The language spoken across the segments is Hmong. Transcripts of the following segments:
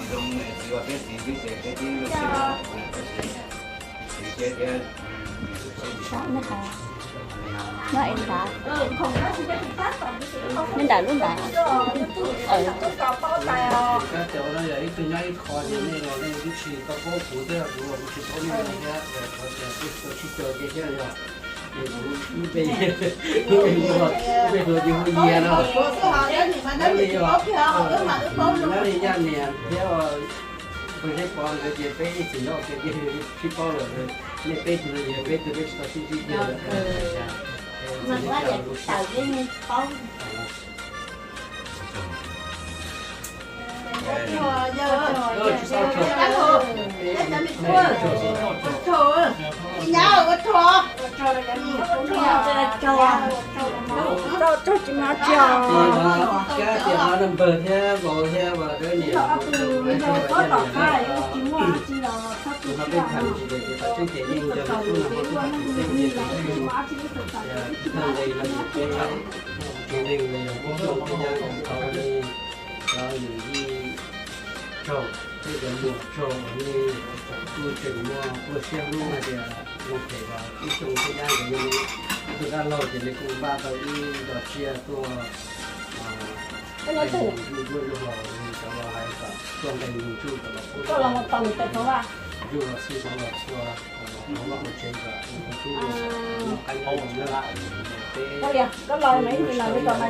Zoo txiv ua peb txiv xwb ces peb twb zoo siab, peb txiv siab thiab. No es nrad, nyob nram lub ntawd. Kab cau no yog ib tug nyob ib qho ces nej los nej twb tsis tau paub kuv thiab, kuv los kuv tsis paub nej thiab, qhov tias peb tau sib cog ces thiab yog. Ces kuv lub npe, lub npe hluas ces hu Yias no. Nyob li yog, nyob li Yaj Niam thiab Pog Zeb Pov nkawd ces peb ib txwm nyob ua ke ces sib paub lawm. Nej peb tug no ces peb tug peb tsis tau sib ntsib kiag lawm. Kab tias no npawg thiab vauv thiab ua dab niam, tus no peb tham tsis lawm ces pab tseeb ces yeej yog lub tub no muaj tub hab tsis txeeb ces tau tsis tau nqe no ces peb tsis nqe los yog peb xyoo peb nyab tau li cov yawm yij raug, peb cov muam raug uas nej kuj tseem muaj kuj siab hlub hais tias zoo phem los ib xyoo peb nyab nkawd yog li ib tug dab laug ces nws kuj npaj tau ib zos tsiaj tuaj nqe nus zuj duab zuj hlauv, cov laus hais kom tuaj nqe nus zuj kom los pub zuj los xwb, hauv los txhua hauv vaj hauv tsev kom nws tub noj qab nyob zoo na. Peb tsis los peb cov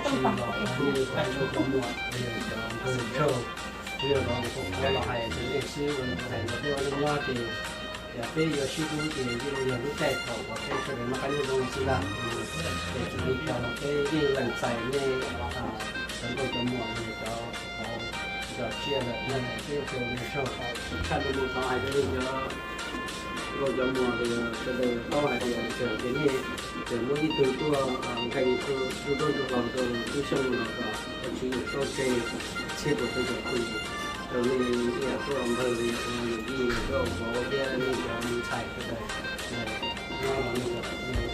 nkauj cov muam, cov nkauj nraug, tsuas yog los kuv qhuav los hais rau nej xwb, hais rau peb ua neej nyob ces yog peb yuav sib hlub ces yeej yog lub caij thaum uas peb sawv daws noj qab nyob zoo xwb ntag. Ces txuas li cas los peb yeej lees txais nej cov nkauj cov muam, cov zos tsiaj lawm, peb yuav tsum ua neeg raug. Tshaj no mus thov hais rau nej cov nkauj cov muam sawv daws paub hais tias txawm tias nej tseem muaj ib tug tuaj nqe nus zuj duab zuj hlauv rau ib xyoos los kom ua tsis yus txoj tse txhiab puas tau cov tus rau nej ib yam tuaj npawg li ua yus yij tuaj vauv thiab nej cov ntxhais sawv daws nyob los nej kom nej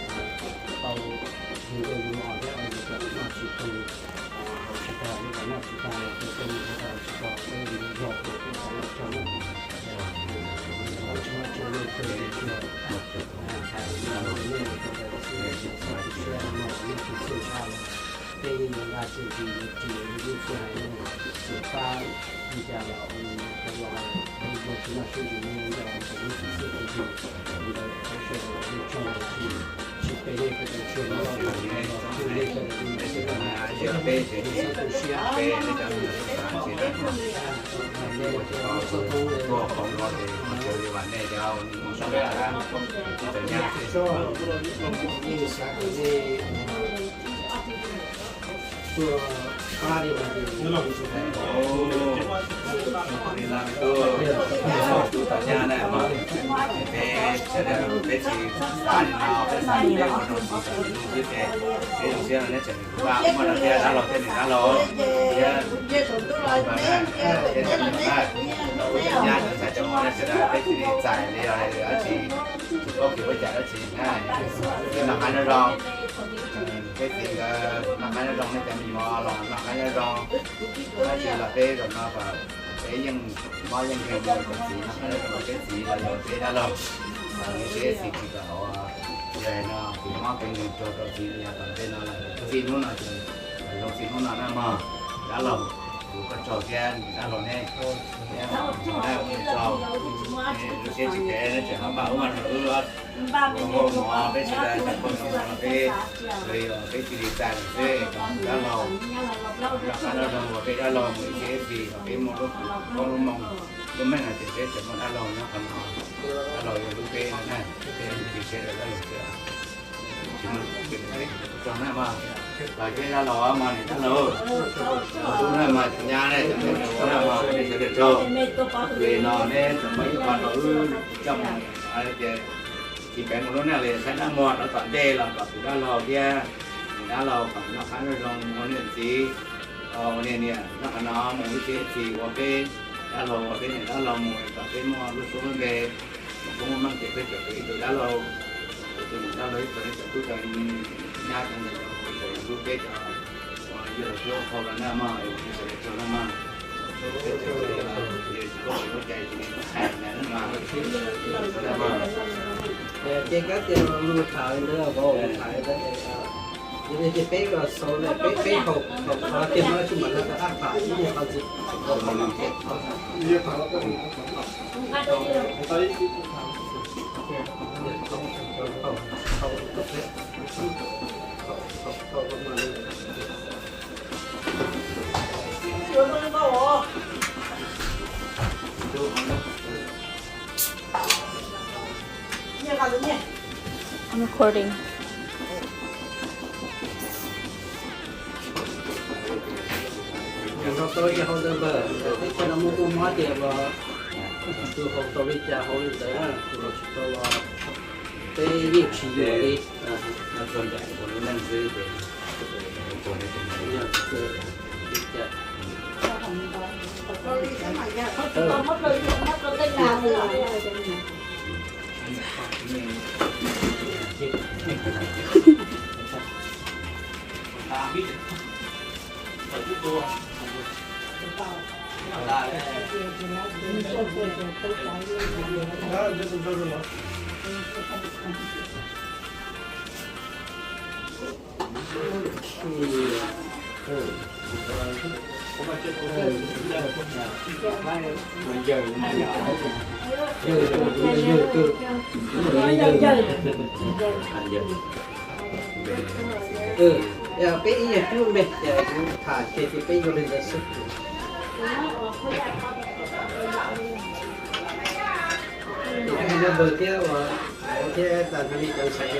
tau yus nkauj yus muam thiab yus kom noj tsis tu hauv tsis tag, nej kom noj tsis tag los tej mus tsis tau tsis tau peb yus zog tus tub tau loj tsaug na. Tsis muaj tsis muaj tsaug nej tsuag hais nej sawv daws xwb, nej tsis txhob tu siab no nej tsis txhawj tshaj los peb yeej yuav nqa txiaj ntsig yuav ris yuav lub txhia hais nej txawm pab li cas los ua li cov laus hais, ua tsis noj siab ntsws nej nco ntsoov lub txhia txhia txhia ntawd peb sawv daws ua tsaug tsis, tsis pe nej sawv daws tsuag no los tsuag nej sawv daws li ntawd xwb, tsis txhob tu siab. Yeej xav kom nej tuaj pab li no ces tub tom nyab na, peb sawv daws peb tsis xav li no, peb xav peb ua zoo txiv xwb ces peb zoo siab no neb tseem vaj muaj no thiab dab laug thiab niam dab laug thiab peb tseem nyab tseem ntxhais tseem muaj neb sawv daws peb cia li txais li dab tsi, tsis paub kev ua cas dab tsi na, noj qab nyob zoo. Peb txiv nkawd noj qab nyob zoo, nej cov me nyuam los noj qab nyob zoo. Tab sis los peb zaum no kom peb yeej mob yeej nkeeg mus kom txiv noj qab nyob zoo, peb txiv los yog peb dab laug, peb txiv tsis kom ua no txiv mob kev nkeeg tsuag rau txiv li yog tom ntej no lawm. Txij hnub no ces zoo txij hnub no na mog, dab laug, kuv koj tsaug thiab dab laug neb, thiab mus tsaug, lub siab tsis kev neb tseem ho npaj ub npaj no wb Ua mov peb sawv daws cov poj zoo no peb, peb cia li txais lawm xwb, kom dab laug noj qab nyob zoo, uas peb dab laug mus ib txhia ib txhis, kom peb muaj lub koob lub moo lub meej no ces peb tseem muaj dab laug nyob qhov no. Dab laug yog hlub peb no na, peb cia siab rau dab laug xwb. Tsis muaj txog na mog, los peb dab laug mog, niam dab laug, hlub na mog, cov nyab na, cov me nyuam na mog, nej sawv daws tsaug. Ces no neb tseem muaj ib qho rau wb coj mus, ces tsis peb mus lub neej li saib dab muag rau tom ntej los kom tus dab laug thiab niam dab laug kom noj qab nyob zoo ua niam txiv, ua niam niam nyob qhov no mus ib txhia ib txhis ua peb dab laug ua peb niam dab laug mus kom peb muaj lub suab lub npe, muaj koob muaj meej ces peb tseem hlub ib tug dab laug, tus niam dab laug ib txhia, cov tub cov nyab cov ntxhais cov vauv ib txhia hlub peb cov uas yog hlub qhau los na mog, es sawv daws tsaug na mog. Ces kab tias lus tham ntawd vauv tham ntawd, yog li ces peb los xaus lawm, peb, peb haus, haus qhov tiag no tsis mam li rov qab tham ib nyuag qhov ntxiv. I'm recording. Nrog tau ib hauv ntawd npawg, teb chaws no muaj muaj mob tias los tus haus tau li cas haus li ntawd na, tus haus tsis tau los peb yeej tsis yuam li. Peb ib yam cub me ces kuv tham kiag ces peb yuav li ntawd xwb. Ces npawg thiab ua thiab tas li cov ntxhais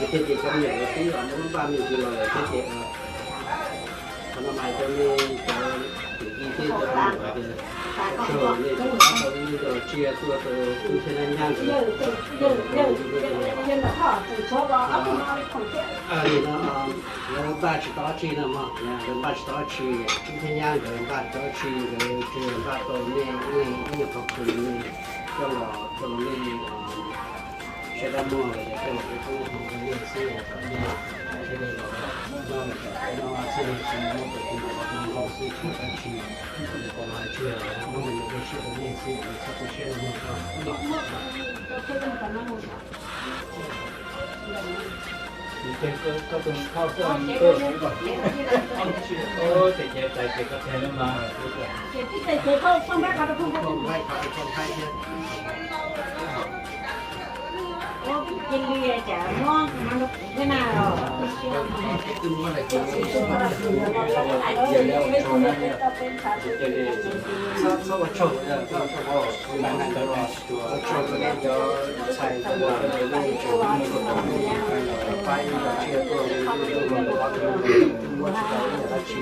thiab ces cov niam lawv twb muab npaj me ntsis los lawm thiab ces qhov no mas hais rau nej cov kwv tij thiab cov muam tias tsaug nej tau ib co tsiaj tuaj rau Tub Ntshiab Nab Nyab nkawd. Nim no lawv npaj tsis tau dab tsi no mog, lawv npaj tsis tau dab tsi, Tub Ntshiab Nab Nyab nkawd npaj tsis tau dab tsi, nkawd tsuas npaj tau nej ib nyuag qhov khoom nej coj los rau nej sawv daws muag los yog coj los rau peb hauv nej xwb, kom nej sawv daws los noj los kom nej noj txhij nej tsis muab tus tus ntawd los noj xwb tsis muaj dab tsi. Kom los hais tsis yog muab nws mus rau siab rau nej xwb, txhob tu siab rau nej. Txhob ua tsaug, txhob ua tsaug, ua tsaug rau nej cov ntxhais cov muam, nej tseem muab tau nej pab ib yam tsiaj tuaj, muab tsis tau ib yam dab tsi,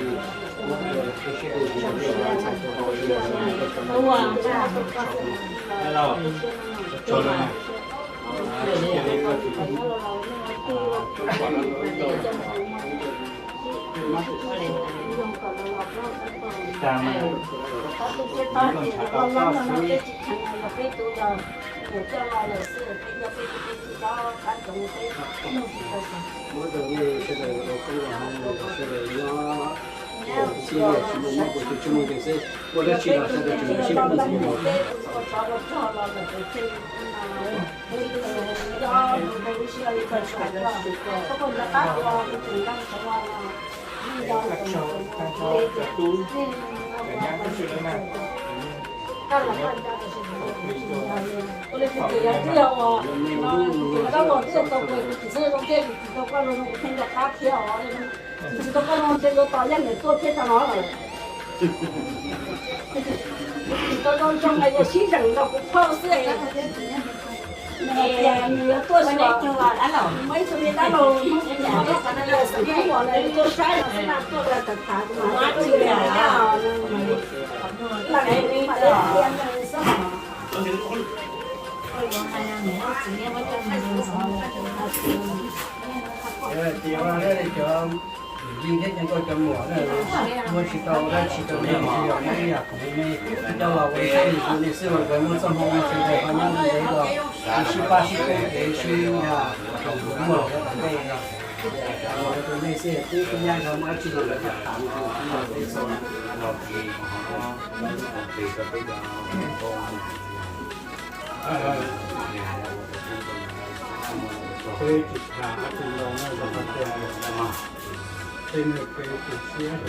muab tus siab tus ntsws rau nej cov ntxhais cov muam, ua tsaug. Muab rau nej sawv daws ua koob ua hmoov, sawv daws nyob txij tsis muaj mob kuv tsis muaj nkeeg xwb, ua dab tsi los sawv daws tseem yuav sib hlub ntxiv. Tsis tau zoo zoo los yog sib zeem nrog kuv phauj xwb. Nws hais tias nws yuav tuaj xyuas, muaj ib tug me dab laug Hmoob, Hmoob uas nws tuaj saib los xwb na, tuaj tham tham kuv mam li tsis hais thiab. Lam li mam li qhia nws xwb hos. Ces ua li cov kwv tij thiab cov nkauj cov muam na, muaj tsis tau dab tsi rau nej, tsis yog muaj ib yam khoom li nej coj los ua ib sab li tus nej xwb los nkawd muaj txoj hmoo sawv daws ho nyob ntev los sib pab sib pem kev sib muag rau tom ntej no. Ua rau nej xwb, twb tsis nyab nrog muaj dab tsi los lawv thiaj tham mus ua peb txog. Peb tsis tham dab tsi los no los tej niag kev tu siab.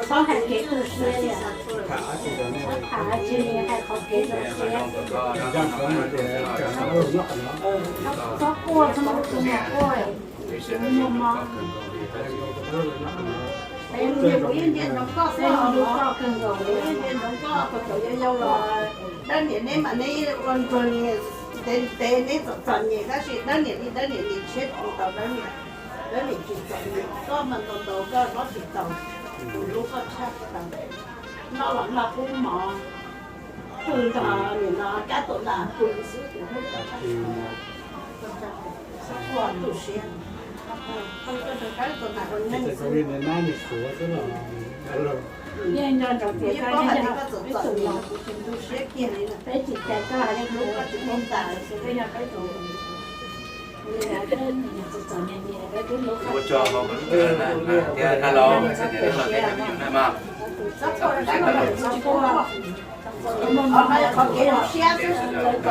Txhob hais kev tu siab li, txhob tham dab tsi, hais qhov kev tu siab. Txhob quaj, txhob ua tus muam quaj, tsis muaj mob. Kuv yeej ntsia ntsoov koj xwb, kuv yeej ntsia ntsoov koj, puas thaum yau yau los dab niam neb mas neb ua nrog niam ntev ntev neb txom txom nyem, tab sis dab niam li dab niam niam tshiab tsis tau dab niam, dab niam tsis txom nyem, koj mas ntaus ntaus koj hlob tsis tau, kuv hlub koj tshaj tau. Noj los noj kub mov, pw nrog niam no kab tus lam pw xwb, kuv hlub koj tshaj tau. Koj txhob quaj tu siab. Koj rov qab tus lam ua neej xwb. Yeej nco ntsoov tias koj yog ib tug los kuv tsis tu siab kiag li, peb tsis cais koj, yeej hlub koj tsis paub tas li, koj yog peb tus. Ua tsaug hauv lub thiab na los, txhob quaj, txhob quaj. Qhov no yog qhov kev zoo siab xwb.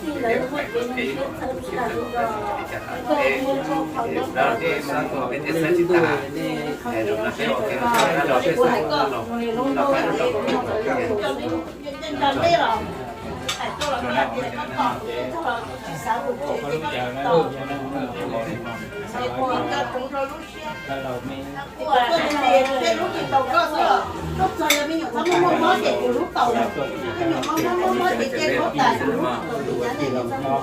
Kuv hais koj, nco ntej los hais koj los koj tias koj tom kuv tsis xav mus tsev ces koj tsis tau. Ces kuv nco ntsoov rau lub siab. Kuv tias tej lub tsis tau koj xwb, koj txog yog me nyuam txhob muaj muaj mob ces kuv hlub tau lawm. Me nyuam mob mob mob mob ces cia hlub tas, kuv hlub tau lawm, yav nej txhob muaj.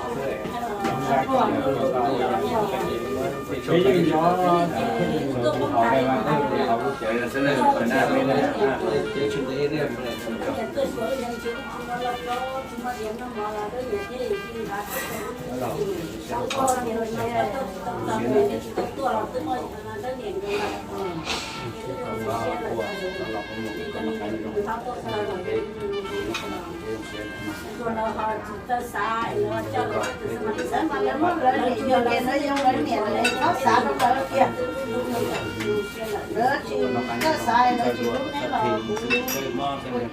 Lawv tsis txawj xav, lawv tsis hlub neb los kuv ua tij kuv mam hlub,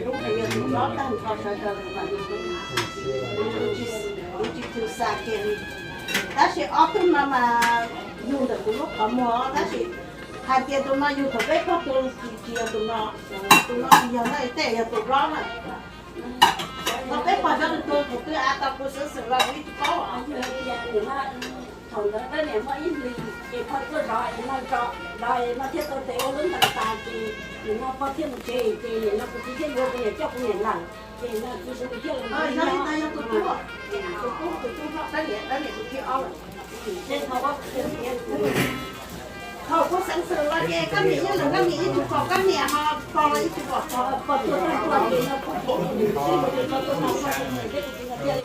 kuv yog tus hlob tag nrho sawv daws kuv mam li hlub. Kuv tsis txhob xav kiag li. Tab sis ob tug no mas yug ntawm kuv lub qhov muag, tab sis hais tias tus no yug thaum peb pog tu tsis yog tus no, tus no tsis yog na, tej yog tus hlob na. Thaum peb pog xyov tus twg, tus twg av tau kuv xwb xwm los kuv yeej tsis paub. Thaum ntawd peb niam muaj ib hlis ces pog tuaj zov es no, zov es no thiaj tau tes ua lub ntees tas ces nim no pog thiaj mus tsev ces nim no kuv txiv thiaj yuav kuv niam coj kuv niam lawm ces no kuv thiaj li ntawd yog tus tub, tus tub, tus tub hlob, peb niam, peb niam tus thib ob lawm. Ces thaum thaum kuv xeev xwm los ces koj niam yeej lawm, koj niam yeej tsis pom koj niam, ho pog los yeej tsis pom pog, pog tuag tag tuag ces no kuv txiv thiaj li